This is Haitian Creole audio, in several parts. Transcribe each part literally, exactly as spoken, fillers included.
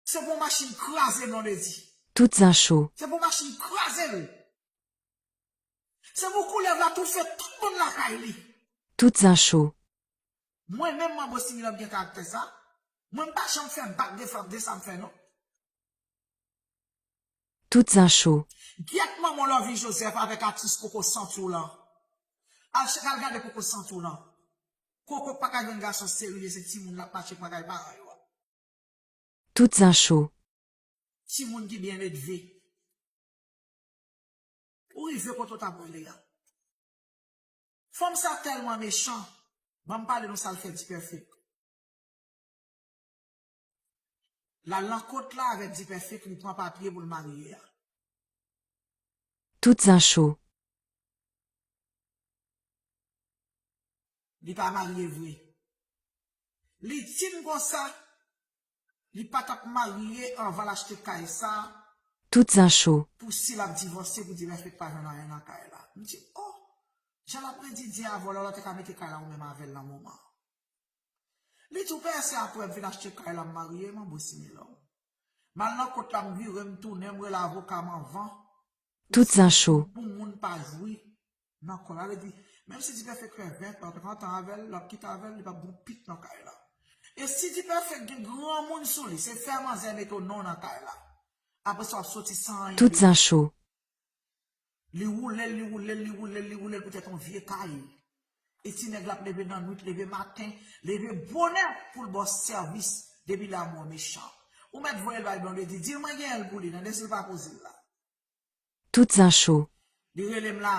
Se pou machin kraze Blondedy. Tout zan cho. Se pou machin kraze l. Se pou koulèv la toufe tout moun lakay li. Tout zan cho. Mwen menm Manbo Similòm gen karaktè sa. Mwen m pa janm fè bak de fap de sa m fè non. Tout zan cho. Gyèt manman Lovy Joseph avèk atis Koko Santou lan. Al chak al gade Koko Santou lan. Koko pa ka jwenn gason serye, se timoun l ap mache k bagay paran yo a. Tout zan cho. Timoun ki byen elve. Ou rive kote w ta prale a. Fanm sa tèlman mechan. Ban m pale nou sa l fè Dipèfèk. L al nan kot la avèk Dipèfèk, li pran papye pou l marye a. Tout zan cho. Li pa marye vre. Li di m konsa, li pa t ap marye anvan l achte kay sa. Tout zan cho. Pou si l ap divòse, pou Dipèfèk pa jwenn anyen nan kay la. M di, oh, jan l ap redi di a vòlè, w la te ka mete kay la ou menm avè l nan moman an. Li tou pèse apre m fin achte kay la m marye, Manbo Similòm. M al nan kot la, m vire, m tounen, m rele avoka m anvan. Tout zan cho. Pou moun pa jwi nan kò la. Li di, menm si Dipèfèk fè ven tan, trant an avè l, l ap kite avè l, li p ap gon pit nan kay la. E si Dipèfèk gen granmoun sou li, se fè manzè mete w non nan kay la. Apre sa, w ap soti san anyen. Tout zan cho. Li woule l, li woule l, li woule l, li woule l poutèt yon vye kay. E ti nèg la ap leve nan nwit, leve maten, leve bonè pou l ba w sèvis. Depi la, mwen mechan. Ou mèt voye l bay Blondedy, di l mwen genyen l pou li, tande, si l pa poze l la. Tout zan cho. Li rele m la,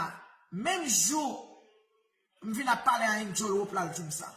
menm jou, m vin ap pale a Angel Hope la, l di m sa.